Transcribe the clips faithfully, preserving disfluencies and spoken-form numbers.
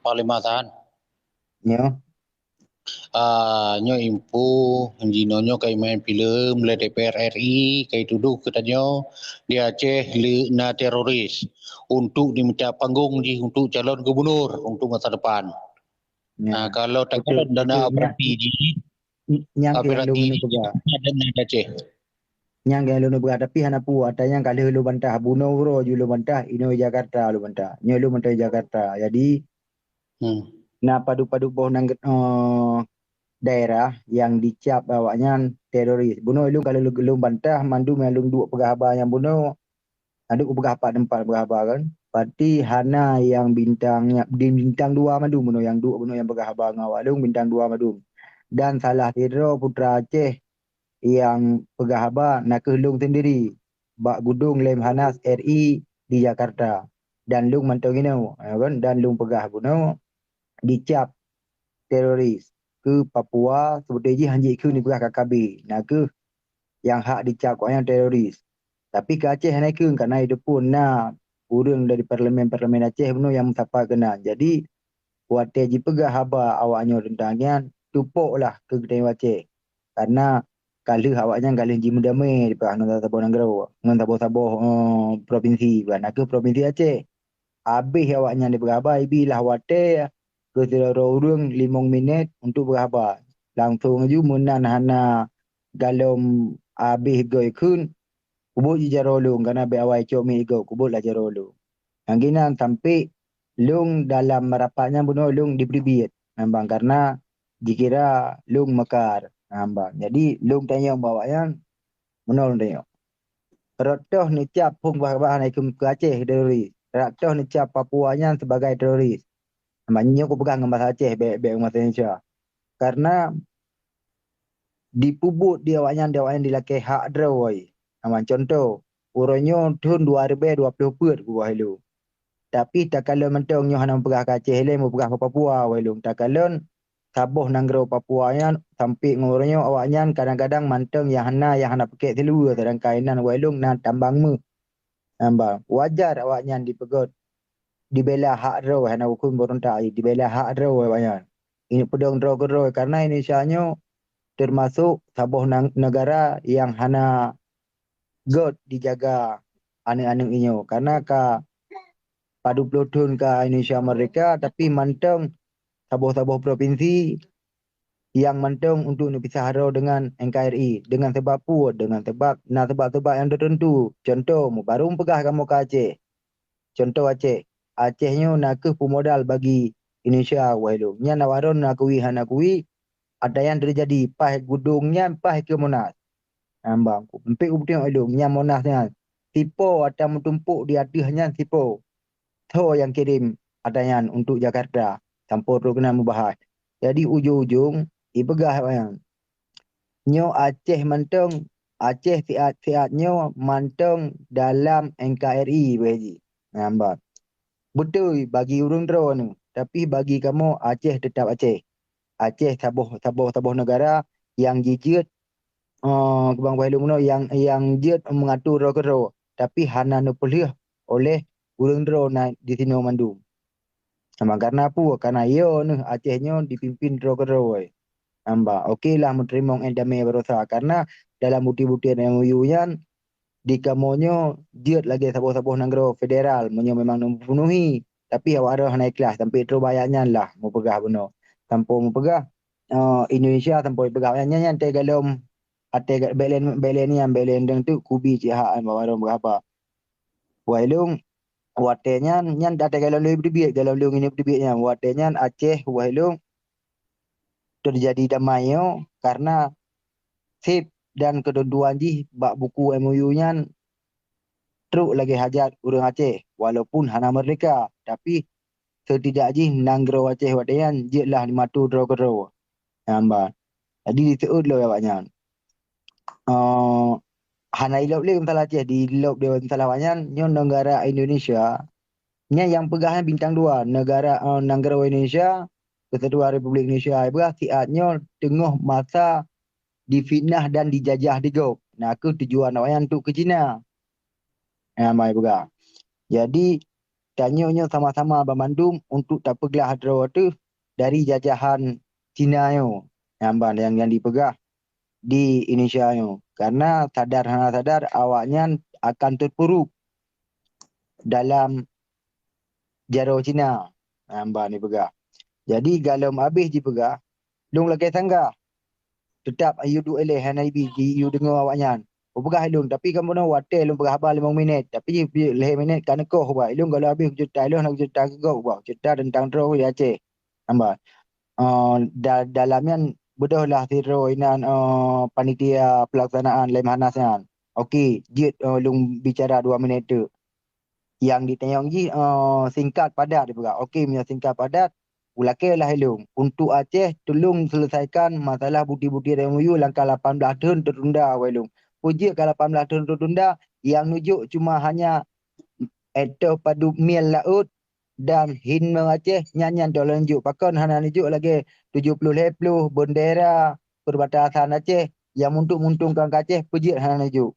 Panglima Tan. Nyoe. Ah, nyoe info, jinoe nyoe ka imeu'en filem lé D P R R I, ka itudoh keu tanyoe di Aceh le na teroris untuk dimita panggong jih untuk calon gubernur untuk masa depan. Nah, kalau takalon dana operasi jih, nyang keu lôn peugah. Ada na di Aceh. Nyang keu lôn peugah, tapi hana peue, ata nyang ka lheueh lôn bantah, bunoe uroe ju lôn bantah, inoe Jakarta lôn bantah. Nyoe lôn bantah Jakarta. Jadi, Hmm. Na padub-padub boh nang, eh, daerah nyang dicap awaknyan teroris. Bunoe lôn ka lôn, lôn bantah mandum nyang lôn duek peugah haba nyang bunoe, na duek peugah pat teumpat peugah haba kan. Berarti hana nyang bintang, nyang di bintang dua mandum bunoe nyang duek bunoe nyang peugah haba ngon awak lôn bintang dua mandum. Dan salah sidroe putra Aceh nyang peugah haba na kheueh lôn sendiri bak Gudong Lemhanas R I di Jakarta. Dan lôn mantong inoe, ya kan? Dan lôn peugah bunoe dicap teroris keu Papua, seubeutoe jih hanjeuet kheun dipeugah K K B, na kheueh nyang hak dicap keu awaknyan teroris. Tapi keu Aceh hana kheun, karena itu pun na ureuëng dari parlemen-parlemen Aceh bunoe nyang meusapat keunan. Jadi, watée jipeugah haba awaknyoe teuntang nyan, tupoklah keu geutanyoe Aceh. Karena ka lheueh awaknyan ka lheueh jimeudamé dipeugah ngon saboh nanggroe, ngon saboh-saboh, eh, propinsi, bukan na kheueh propinsi Aceh. Habéh awaknyan dipeugah haba, ibi lah watée keu sidroe ureuëng limong minét untuk peugah haba. Langsong laju meunan hana galom habéh goe kheun, kubuet jijaroe lôn, karena bék awai cok miet igoe, kubuet lah jaroe lôn. Nyang ginan sampai lôn dalam rapat nyan bunoe lôn dipeuteubiet, nambang karena jikira lôn meukar, nambang. Jadi lôn tanyong bak awaknyan, bunoe lôn tanyong. Rot toh neucap phon bah-, bah hana keu Aceh teroris. Rot toh neucap Papua nyan sebagai teroris. Nambang nyoe kupeugah ngon bahasa Aceh, bék, bék ngon bahasa Indonesia. Karena dipeubuet di awaknyan, di awaknyan dilakée hak droe. Nambang contoh, uroe nyoe thon dua ribée dua ploh peuet kuwah ilong. Tapi takalon mantong nyoe hana meupeugah keu Aceh lé, meupeugah keu Papua wai lôn. Takalon saboh nanggroe Papua nyan sampoe ngon uroe nyoe awaknyan kadang-kadang mantong nyang hana, nyang hana peukék siluweue, seudangkan inan wai lôn na tambang méuh. Nambang wajar awaknyan dipeugét, dibela hak droe, hana ukeue beurontak, dibela hak droe awaknyan. Ini peudong droe keudroe, karena Indonesia nyoe teumasok saboh nang-, negara nyang hana gét dijaga aneuëk-aneuëk inyoe, karena ka padub ploh thon ka Indonesia merdeka, tapi mantong saboh-saboh propinsi nyang mantong untuk neupisah droe dengan N K R I. Dengan sebab peue? Dengan sebab na sebab-sebab nyang teuteuntu. Contoh, mubaru peugah kamoe ka Aceh. Contoh Aceh. Aceh nyoe na kheueh peumodal bagi Indonesia wai lôn. Nyan awak droe na kui hana kui, ata nyan teujadi paih Gudong nyan paih keu Monas. Nambang, mpék kupeuteunyok ilong, nyan Monas nyan. Sipo ata meutumpok di ateueh nyan sipo. Tho nyang kirém ata nyan untuk Jakarta, sampoe trok keunan meubahas. Jadi ujong-ujong, ipeugah awaknyan, nyoe Aceh mantong, Aceh siat-siat nyoe mantong dalam N K R I beh jih. Nambang. Beutôi bagi ureuëng droe nyoe, tapi bagi kamoe Aceh teutap Aceh. Aceh saboh, saboh, saboh negara nyang jijeuet, eh, keubang bah ilong bunoe nyang, nyang jeuet meungatur droe keudroe, tapi hana neupeulheueh oleh ureuëng droe na disinoe mandum. Nambang karena peue? Karena yo neuh Aceh nyoe dipimpin droe keudroe. Nambang, oke lah meuteurimong damé baroesa, karena dalam bukti-bukti M O U nyan di kamoe nyoe jeuet lagée saboh-saboh nanggroe federal meunyoe memang neumeupenuhi, tapi awak droe hana ikhlas sampai trok bak ayat nyan lah meupeugah bunoe. Sampoe meupeugah, eh, Indonesia sampoe peugah ayat nyan, nyan teugalom até ga-, belen, belen nyan, belen deng tu kubi cit hak awak droe peugah haba. Wai lôn, watée nyan, nyan ata galom lôn teubiet, galom lôn ini teubiet nyan. Watée nyan Aceh, wai lôn, teujadi damai nyoe karena sép dan keuteuntuan jih bak buku M O U nyan trok lagée hajat ureuëng Aceh, walaupun hana merdeka, tapi seutidak jih nanggroe Aceh watée nyan jeuet lah dimato droe keudroe. Nyan ban. Jadi diseuôt lom awaknyan. Eh, hana ilop lé masalah Aceh, dilop lé masalah awaknyan, nyoe negara Indonesia, nyan nyang peugah nyan bintang dua, negara, eh, nanggroe Indonesia, Kesatuan Republik Indonesia, peugah siat nyoe teungoh masa difitnah dan dijajah di gob. Na kheueh tujuan awaknyan untuk keu Cina. Nyan ban peugah. Jadi, tanyoe nyoe sama-sama banmandum untuk tapeuglah droe teuh dari jajahan Cina nyoe. Nyang ban nyang, nyang dipeugah di Indonesia nyoe. Karena sadar hana sadar, awaknyan akan terpuruk dalam jaroe Cina. Nyang ban dipeugah. Jadi, galom abéh jipeugah, lôn lakée sanggah. Teutap yue duek ilée hana ibi, yue deungoe awaknyan. Kupeugah ilôn, tapi kamoe watée lôn peugah haba limong minét, tapi lhée minét ka neukoh ubat. Ilôn galom abéh kuceurita, ilôn hana kuceurita keu gob ubat, kuceurita teuntang droe di Aceh. Hamba. Eh, da-, dalam nyan beudôh lah sidroe inan, eh, panitia pelaksanaan Lemhanas nyan. Oke, jeuet, eh, lôn bicara dua minét teuk. Nyang jitanyong jih, eh, singkat padat dipeugah. Oke, meunyoe singkat padat, ulakée lah ilôn. Untuk Aceh, tulông seuleusaikan masalah buti-buti M O U nyang ka lapan blaih thon teutunda, wai lôn. Peue jeuet ka lapan blaih thon teutunda, nyang neujok cuma hanya étoh padub miel laôt dan himne Aceh, nyan, nyan toh lôn jok. Pakon hana neujok lagée tujoh ploh lhée ploh, bendera perbatasan Aceh nyang untuk menguntungkan keu Aceh, peue jeuet hana neujok.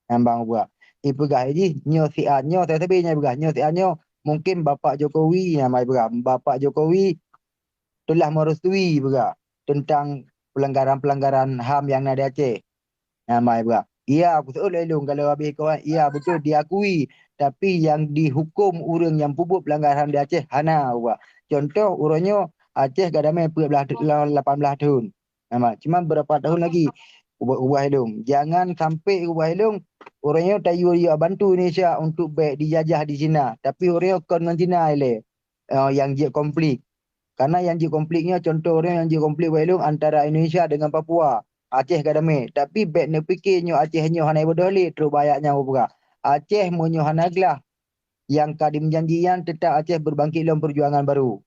Nyang ban ubat. Ipeugah jih, nyoe siat nyoe, sabe-sabe nyang ipeugah, nyoe siat nyoe, mungkin Bapak Jokowi nyang ban ipeugah. Bapak Jokowi telah merestui ipeugah tentang pelanggaran-pelanggaran HAM nyang na di Aceh. Nyang ban ipeugah. Iya, kuseuôt lé lôn, kalau habéh kawan, iya, beutôi diakui, tapi nyang dihukum ureuëng nyang peubuet pelanggaran HAM di Aceh hana ubat. Contoh, uroe nyoe Aceh ka damé peuet blaih, lapan blaih thon. Nama, cuma beurapa tahun lagi ubah-ubah ilông. Jangan sampai ubah ilông, ureuëng nyoe tayue-yue bantu Indonesia untuk bék dijajah di Cina. Tapi ureuëng nyoe kon ngon Cina ilée, eh, nyang jeuet konflik. Karena nyang jeuet konflik nyoe, contoh ureuëng nyang jeuet konflik ubah ilông antara Indonesia dengan Papua, Aceh ka damé. Tapi bék neupike nyoe Aceh nyoe hana ibodoh lé, trok bak ayat nyang upeugah. Aceh meunyoe hana glah, nyang ka dimeujanji nyan, teutap Aceh beubangkét lom peujuangan barô.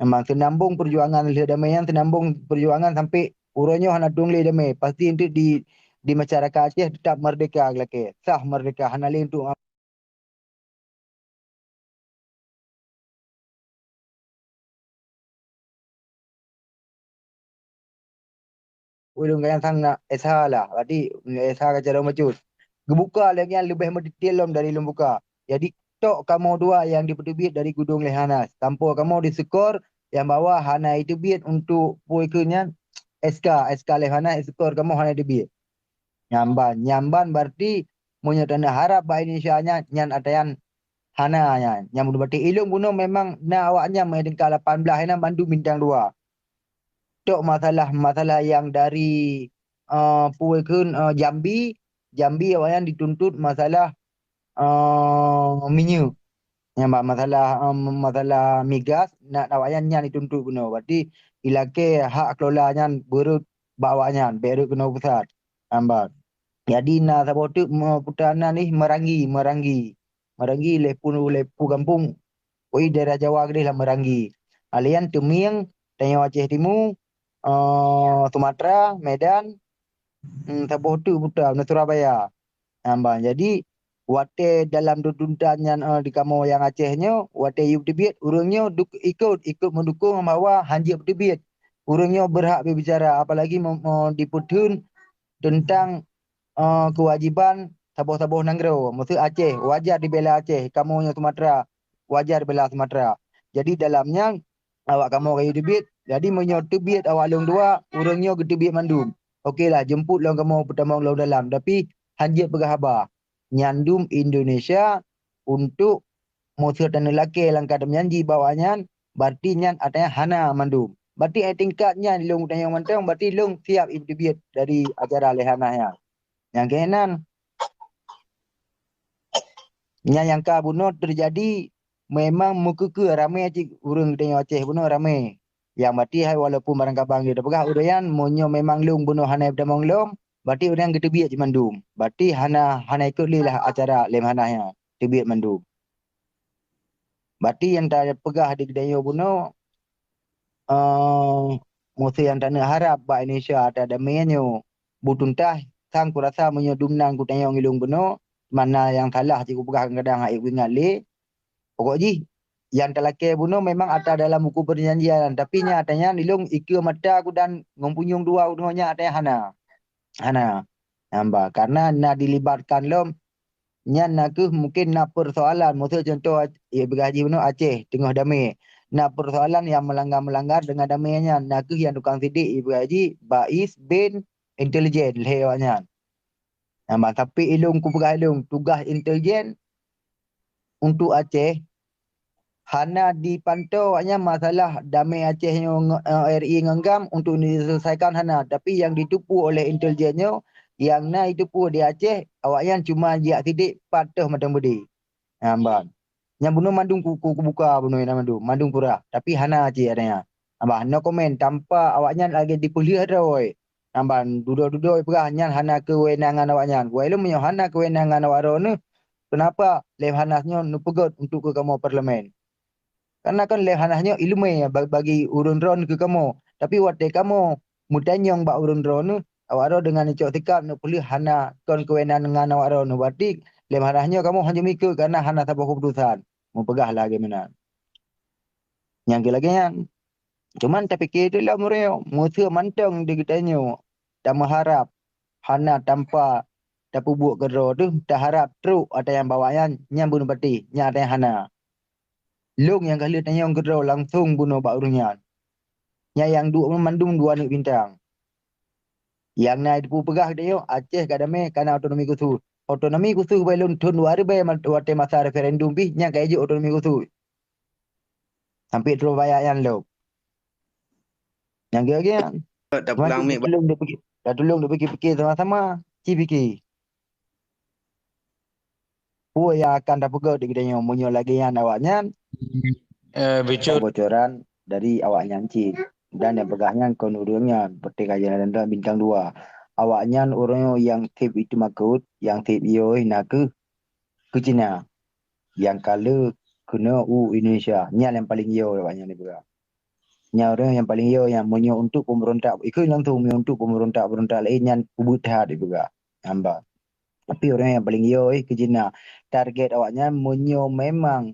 Memang seunambong peujuangan lheueh damé nyan, seunambong peujuangan sampai uroe nyoe hana tueng lé damé. Pasti enteuk di, di masyarakat Aceh teutap merdeka lakée, sah merdeka, hana lé untuk Ulôn kayang sang na S H lah, berarti S H ka carông bacut. Geubuka lagée nyan leubeh meudetail lom dari lôn buka. Jadi, tok kamoe dua nyang dipeuteubiet dari Gudong Lemhanas. Sampoe kamoe diseukor nyang bahwa hana iteubiet untuk peue kheun nyan, S K, S K Lemhanas, seukor kamoe hana iteubiet. Nyan ban, nyan ban berarti meunyoe taneuk harab bak Indonesia nyan, nyan ata nyan hana nyan. Nyan bunoe berarti ilông bunoe memang na awaknyan meuhai tingkat lapan blaih inan bandum bintang dua. Tok masalah, masalah nyang dari, eh, peue kheun, eh, Jambi, Jambi awaknyan dituntut masalah, eh, minyeuk. Nyang ba masalah, eh, masalah migas, na awaknyan nyan dituntut bunoe. Berarti ilakée hak kelola nyan beureuet bak awaknyan, bék reuet keunoe pusat. Hamba. Jadi na saboh teuk me-, puta nan ih Merangi, Merangi. Merangi lhée puluh, lhée puluh gampông. Oi, daerah Jawa keudeh lam Merangi. Alian Teumieng, tanyoe Aceh Timu, eh, Sumatera, Medan, hmm, saboh teuk puta, na Surabaya. Hamba. Jadi, watée dalam tuntutan nyan, eh, di kamoe nyang Aceh nyoe, watée yue teubiet, ureuëng nyoe duk-, ikot, ikot meudukong bahwa hanjeuet teubiet. Ureuëng nyoe beurhak beubicara, apalagi me-, me-, dipeutheun teuntang, eh, keuwajiban saboh-saboh nanggroe. Maksud Aceh, wajar dibela Aceh, kamoe nyoe Sumatera, wajar dibela Sumatera. Jadi, dalam nyan, awak kamoe ka yue teubiet. Jadi, meunyoe teubiet awak lông dua, ureuëng nyoe geuteubiet mandum. Oke lah, jeumput lom kamoe peutamong lom dalam, tapi hanjeuet peugah haba. Nyan dum Indonesia untuk meuseuet taneuk lakée lam keuadaan nyan jibak awaknyan, berarti nyan ata nyan hana mandum. Berarti ai tingkat nyan lông tanyong mantong, berarti lông siab ipeuteubiet dari acara Lemhanas nyan. Nyang keunan, nyan nyang ka bunoe teujadi memang meukeukeu ramé cit ureuëng tanyoe Aceh bunoe ramé. Nyang berarti hai walaupun barangkabang jeuet tapeugah ureuëng nyan, meunyoe memang lông bunoe hana peutamong lom, berarti ureuëng nyan geuteubiet cit mandum. Berarti hana, hana ikot lé lah acara Lemhanas nyan, teubiet mandum. Berarti nyang tapeugah di geutanyoe bunoe, eh, musoh nyang taneuk harab bak Indonesia ata damé nyoe beutuntas, sang kurasa meunyoe dum nan kutanyong ilông bunoe, mana nyang salah cit kupeugah kadang-kadang hana kuingat lé. Pokok jih, nyang talakée bunoe memang ata dalam buku perjanjian, tapi nyata nyan ilông ikeue mata ku dan ngon punyueng dua ku deungoe nyan ata nyan hana. Hana. Hamba, karena na dilibatkan lom Nyan na kheueh mungken na persoalan, miseu contoh, ibarat jih bunoe Aceh teungoh damé. Na persoalan nyang meulanggar-meulanggar deungon damé nyan, na kheueh nyang tukang sidik ibarat jih Bais bin Intelijen lhée awaknyan. Nyan ban sampai ilong kupeugah ilong tugaih intelijen untuk Aceh hana dipantau awaknyan masalah damé Aceh nyoe nge-, eh, R I ngon GAM untuk diselesaikan hana, tapi nyang diteupue oleh intelijen nyoe nyang na jiteupue di Aceh, awaknyan cuma jijak sidik pat teuh mantong beudé. Nyan ban. Nyan bunoe mandum ku, ku, kubuka bunoe nyan mandum, mandum kurah, tapi hana cit adanya. Nyan ban, no comment, tanpa awaknyan lagée dipeulheueh droe. Nyan ban, dudoe-dudoe peugah nyan hana keuwenangan awaknyan. Wai lom nyoe hana keuwenangan awak droeneuh, keunapa Lemhanas nyoe neupeugét untuk keu kamoe parlemen? Karena kan Lemhanas nyoe ileumé ba-, bagi ureuëng droeneuh keu kamoe. Tapi watée kamoe meutanyong bak ureuëng droeneuh, awak droe deungon icok sikap neupeulheueh hana kon keuwenangan awak droeneuh. Berarti Lemhanas nyoe kamoe hana jeuet ikot karena hana saboh keuputusan. Meupeugah lagée meunan. Nyang keu lagée nyan. Cuman tapike itu lom ureuëng nyoe, meuseu mantong di geutanyoe tameuharab hana tanpa tapeubuet keudroe teuh, taharab trok ata nyang bak awaknyan, nyan bunoe patéh, nyan ata nyang hana. Lôn nyang ka lheueh tanyong keudroe langsong bunoe bak ureuëng nyan. Nyan nyang duek mandum dua aneuk bintang. Nyang na jiteupeu peugah geutanyoe, Aceh ka damé, ka na otonomi khusus. Otonomi khusus bak lôn thon dua ribèe ma-, watée masa referendum pih, nyan ka jijok otonomi khusus. Sampai terus bayak nyan lom. Nyang geu-geu nyan. Tapulang Mari mik, Bang. Tatulông dipikir, tatulông dipikir-pikir sama-sama. Ci pikir. Peue nyang akan tapeugét di geutanyoe meunyoe lagée nyan awaknyan? Eh, Bicul. Kebocoran dari awaknyan cit. Dan nyang peugah nyan kon ureuëng nyan, peureuté kajian dan bintang dua. Awaknyan ureuëng nyang seb itu makot, nyang seb yoh na kheueh keu Cina. Nyang ka le keunoe u Indonesia. Nyan nyang paleng yo awaknyan ipeugah. Nyan ureuëng nyang paleng yo nyang meunyoe untuk pemberontak, ikheun langsung meunyoe untuk pemberontak-pemberontak laén nyan ubit that ipeugah. Hamba. Tapi ureuëng nyang paleng yo eh keu Cina. Target awaknyan meunyoe memang,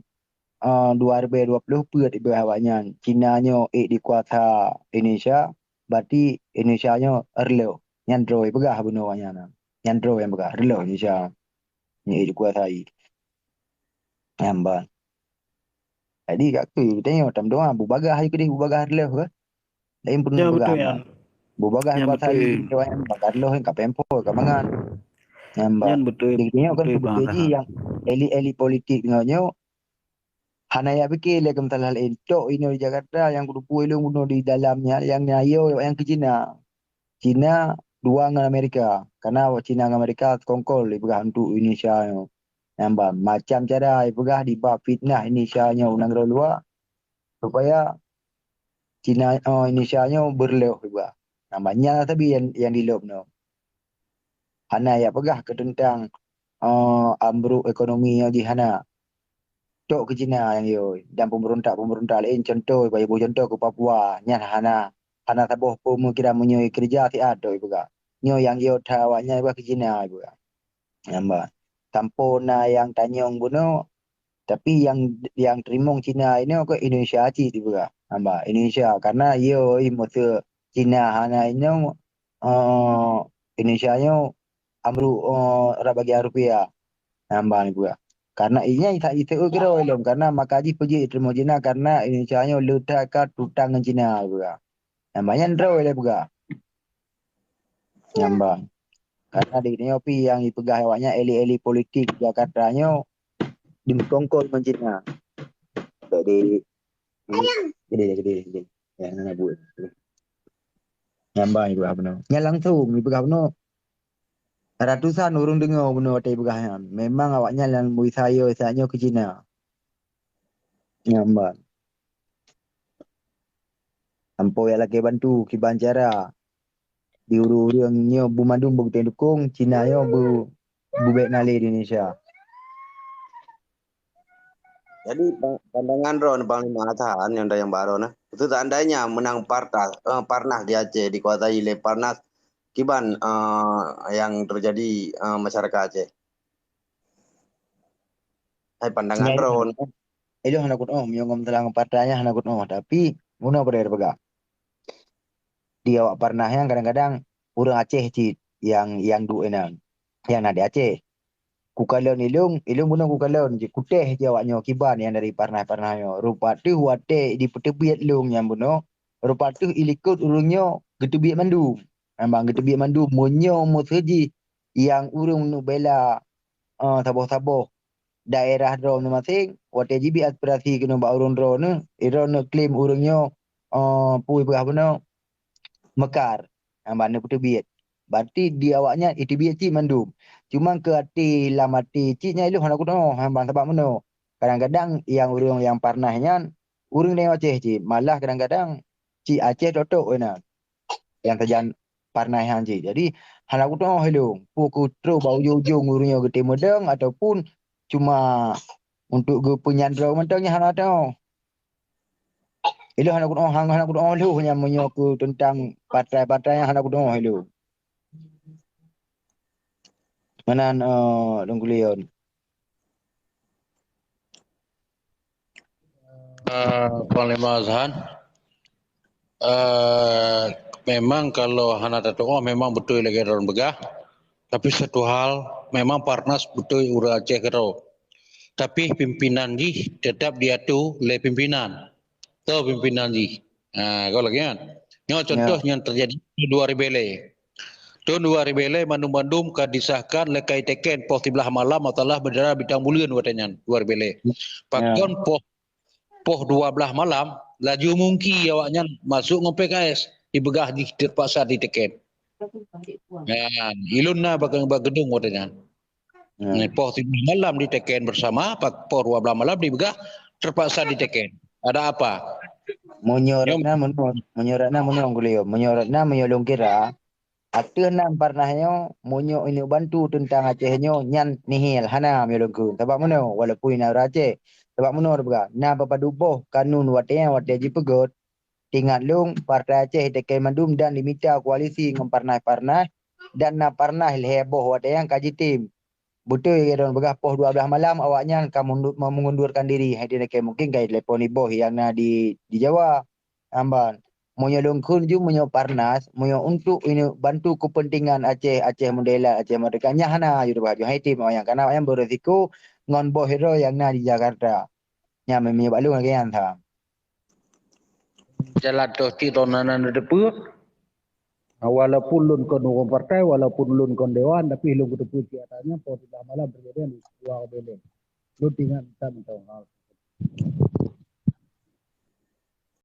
eh, dua ribèe dua puluh peuet ipeugah awaknyan. Cina nyoe ék dikuasa Indonesia, berarti Indonesia nyoe reuloh. Nyan droe peugah bunoe awaknyan. Nyan droe nyang peugah reuloh Indonesia. Nyoe ék dikuasai. Hamba. Jadi, ka keu geutanyoe tameudoá, bubagaih ayu keudeh, bubagaih reuloh ke? Laén pun bubagaih hamba. Bubagaih kuasa ayu, bubagaih reuloh ka pempol, ka mangan. Hamba. Nyan beutôi, jadi, geutanyoe kan beutôi, bubagaih jih nyang elit-elit politik nyoe, nyoe hana jak pike lé keu masalah laén. Tok inoe di Jakarta nyang kuteupue lôn bunoe di dalam nyan, nyang na yo nyang keu Cina. Cina dua ngon Amerika. Karena Cina ngon Amerika sekongkol ipeugah untuk Indonesia nyoe. Nyan ban macam cara ipeugah diba fitnah Indonesia nyoe u nanggroe luwa supaya Cina, oh, Indonesia nyoe beureuloh ipeugah. Nyan ban nyan sabe nyang, nyang dilop nyoe. Hana jak peugah keu teuntang, eh, ambruk ekonomi nyoe jih hana. Tok keu Cina nyang yo dan pemberontak-pemberontak laén, contoh, bak iboh contoh keu Papua, nyan hana, hana saboh peumikiran meunyoe keureuja siat tok ipeugah. Nyoe nyang yo that awaknyan ipeugah keu Cina ipeugah. Nyan ban. Sampoe na nyang tanyong bunoe, tapi nyang, nyang teurimong Cina inoe keu Indonesia cit ipeugah. Nyan ban. Indonesia, karena yo ih meuseu Cina hana inoe, eh, Indonesia nyoe ambruk, eh, rab bagian rupiah. Nyan ban ipeugah. Karena inya isa-, iseuôt keudroe lom, karena maka jih peujeuet teurimong Cina, karena Indonesia nyoe le that ka tutang ngon Cina ipeugah. Nyan ban nyan droe lé peugah. Nyan ban. Karena di nyoe pi nyang ipeugah awaknyan elit-elit politik Jakarta nyoe dimeukongkol ngon Cina. Jadi, gede, gede, gede. Ya, nyan buet. Nyan ban ipeugah bunoe. Nyan langsung ipeugah bunoe. Ratusan ureuëng deungoe bunoe watée ipeugah nyan. Memang awaknyan nyang meuisa yo isa nyoe keu Cina. Nyan ban. Sampoe jak lakée bantu kiban cara di ureuëng-ureuëng nyoe bumandum beutôi dukong Cina nyoe bu-, bubek na lé di Indonesia. Jadi, pa-, pandangan droeneuh Panglima Atahan nyang dayang baroe na, itu seandainya menang Partas, eh, Parnas di Aceh dikuasai lé Parnas, kiban, eh, yang terjadi, eh, masyarakat Aceh? Hai pandangan droeneuh. Ilong hana kunoh, meunyoe ngom teulang partai nyan hana kunoh, tapi bunoe peue peugah. Di awak Parnas nyan kadang-kadang ureuëng Aceh cit nyang, nyang duek inan, nyang na di Aceh. kukalon ilong, ilong bunoe kukalon, kutéh jih awak nyoe kiban nyang dari Parnas-Parnas nyoe. Rupa teuh watée jipeuteubiet long nyan bunoe, rupa teuh ilikot ureuëng nyoe geuteubiet mandum. Memang geuteubiet mandum, meunyoe meuseujih nyang ureuëng neubela, eh, saboh-saboh daerah droe maséng-maséng, watée jibi aspirasi keunoe bak ureuëng droe neuh, droe neuh klaim ureuëng nyoe, eh, peue peugah bunoe, meukar, hamba neupeuteubiet. Berarti di awaknyan iteubiet cit mandum. Cuma keu até lam até cit nyan ilong hana kudoh, hamba sabab meunoe. Kadang-kadang nyang ureuëng nyang Parnas nyan, ureuëng Aceh cit, malah kadang-kadang cit Aceh tok-tok na. Nyang sajan Parnas nyan cit. Jadi, hana kudoh ilong, peue keu trok bak ujong-ujong ureuëng nyoe geutém meudong ataupun cuma untuk geupeunyandra mantong nyan hana teuh. Ilong hana kudoh, hana kudoh lhoh nyan meunyoe keu teuntang partai-partai nyan hana kudoh ilong. Meunan, eh, Teungku Leon. Eh, Panglima Azhan, eh, memang kalau hana tatuoh memang beutôi lagée droen peugah. Tapi satu hal, memang Parnas beutôi ureuëng Aceh keudroe. Tapi pimpinan jih tetap diatu lé pimpinan. Toh pimpinan jih. Ha, kalau lagée nyan. Nyoe contoh nyang terjadi dua ribu lé. Tahun dua ribu lé mandum-mandum ka disahkan lé ka iteken poh siblaih malam masalah bendera bintang buleuen watée nyan dua ribu lé. Pakon poh, poh dua belas malam laju mungki awaknyan masuk ngon P K S dipeugah jih terpaksa diteken. Nyan, ilong na bak, bak geudong watée nyan. Hmm. Poh tujoh malam diteken bersama, pa-, poh dua belas malam dipeugah terpaksa diteken. Ada apa? Meunyoe rot na meunoe, meunyoe rot na meunoe Teungku Leon, meunyoe rot na meunyoe lôn kira, ateueh nan Parnas nyoe, meunyoe ineuk bantu teuntang Aceh nyoe, nyan nihil, hana meunyoe lôn kheun. Sabab meunoe, walaupun inan ureuëng Aceh. Sabab meunoe teupeugah, na beupadu boh kanun watée nyan watée jipeugét, teuingat lôn, partai Aceh iteken mandum dan dimita koalisi ngon Parnas-Parnas, dan na Parnas lhée boh watée nyan ka jitem. Beutôi lagée droen peugah poh dua belas malam awaknyan ka mundu-, meungundurkan diri, hai teuingat mungkin ka itelepon iboh nyang na di, di Jawa. Amban, meunyoe lôn kheun ju meunyoe Parnas, meunyoe untuk ineuk bantu keupeuntengan Aceh, Aceh Merdeka, Aceh Merdeka, nyan hana ju teupeugah ju hai tem awaknyan, karena awaknyan beuresiko ngon boh droe nyang na di Jakarta. Nyan meunyoe bak lôn lagée nyan that. Jalan toh cit droe na, na teupeue. Walaupun lôn kon ureuëng partai, walaupun lôn kon dewan, tapi lôn kuteupeue cit ata nyan poh tiga malam terjadi di luar bele. Lôn teuingat teuntang hal.